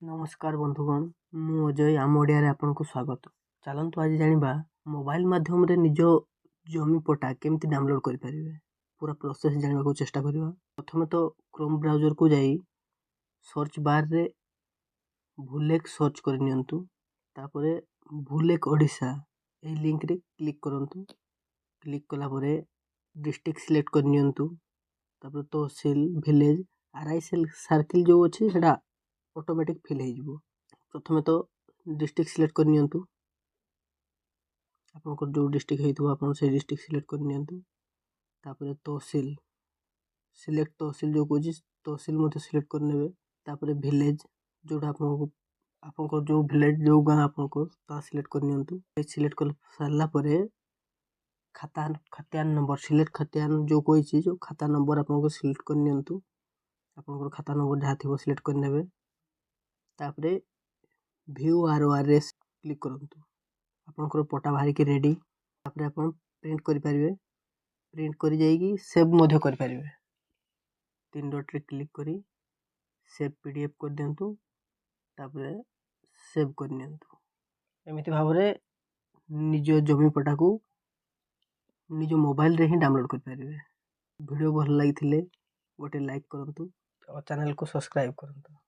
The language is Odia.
ନମସ୍କାର ବନ୍ଧୁଗଣ, ମୁଁ ଅଜୟ, ଆମ ଓଡ଼ିଆରେ ଆପଣଙ୍କୁ ସ୍ୱାଗତ। ଚାଲନ୍ତୁ, ଆଜି ଜାଣିବା ମୋବାଇଲ ମାଧ୍ୟମରେ ନିଜ ଜମି ପଟା କେମିତି ଡାଉନଲୋଡ଼୍ କରିପାରିବେ। ପୁରା ପ୍ରୋସେସ୍ ଜାଣିବାକୁ ଚେଷ୍ଟା କରିବା। ପ୍ରଥମେ ତ କ୍ରୋମ୍ ବ୍ରାଉଜରକୁ ଯାଇ ସର୍ଚ୍ଚ ବାର୍ରେ ଭୁଲେଖ ସର୍ଚ୍ଚ କରିନିଅନ୍ତୁ। ତାପରେ ଭୁଲେଖ ଓଡ଼ିଶା ଏହି ଲିଙ୍କରେ କ୍ଲିକ୍ କରନ୍ତୁ। କ୍ଲିକ୍ କଲା ପରେ ଡିଷ୍ଟ୍ରିକ୍ଟ ସିଲେକ୍ଟ କରିନିଅନ୍ତୁ। ତାପରେ ତହସିଲ, ଭିଲେଜ୍, ଆର୍ I circle ଯେଉଁ ଅଛି, ସେଇଟା ଅଟୋମେଟିକ୍ ଫିଲ୍ ହେଇଯିବ। ପ୍ରଥମେ ତ ଡିଷ୍ଟ୍ରିକ୍ଟ ସିଲେକ୍ଟ କରିନିଅନ୍ତୁ। ଆପଣଙ୍କର ଯେଉଁ ଡିଷ୍ଟ୍ରିକ୍ଟ ହେଇଥିବ, ଆପଣ ସେଇ ଡିଷ୍ଟ୍ରିକ୍ଟ ସିଲେକ୍ଟ କରିନିଅନ୍ତୁ। ତାପରେ ତହସିଲ ସିଲେକ୍ଟ, ତହସିଲ ଯେଉଁ କହୁଛି, ତହସିଲ ମଧ୍ୟ ସିଲେକ୍ଟ କରିନେବେ। ତାପରେ ଭିଲେଜ୍, ଯେଉଁଟା ଆପଣଙ୍କୁ ଆପଣଙ୍କର ଯେଉଁ ଭିଲେଜ୍, ଯେଉଁ ଗାଁ ଆପଣଙ୍କ, ତାହା ସିଲେକ୍ଟ କରିନିଅନ୍ତୁ। ସିଲେକ୍ଟ କରି ସାରିଲା ପରେ ଖାତା ଖତିଆନ ନମ୍ବର ସିଲେକ୍ଟ, ଖତିଆନ ଯେଉଁ କହିଛି, ଯେଉଁ ଖାତା ନମ୍ବର ଆପଣଙ୍କୁ ସିଲେକ୍ଟ କରିନିଅନ୍ତୁ। ଆପଣଙ୍କର ଖାତା ନମ୍ବର ଯାହା ଥିବ, ସିଲେକ୍ଟ କରିନେବେ। ତାପରେ ଭ୍ୟୁ ଆର୍ ଓ ଆର୍ ଏସ୍ କ୍ଲିକ୍ କରନ୍ତୁ। ଆପଣଙ୍କର ପଟା ବାହାରିକି ରେଡ଼ି। ତାପରେ ଆପଣ ପ୍ରିଣ୍ଟ କରିପାରିବେ। ପ୍ରିଣ୍ଟ କରି ଯାଇକି ସେଭ୍ ମଧ୍ୟ କରିପାରିବେ। ତିନି ଡଟ୍ରେ କ୍ଲିକ୍ କରି ସେଭ୍ ପିଡିଏଫ୍ କରିଦିଅନ୍ତୁ। ତାପରେ ସେଭ୍ କରିନିଅନ୍ତୁ। ଏମିତି ଭାବରେ ନିଜ ଜମି ପଟାକୁ ନିଜ ମୋବାଇଲରେ ହିଁ ଡାଉନଲୋଡ଼୍ କରିପାରିବେ। ଭିଡ଼ିଓ ଭଲ ଲାଗିଥିଲେ ଗୋଟେ ଲାଇକ୍ କରନ୍ତୁ ଆଉ ଚ୍ୟାନେଲକୁ ସବସ୍କ୍ରାଇବ୍ କରନ୍ତୁ।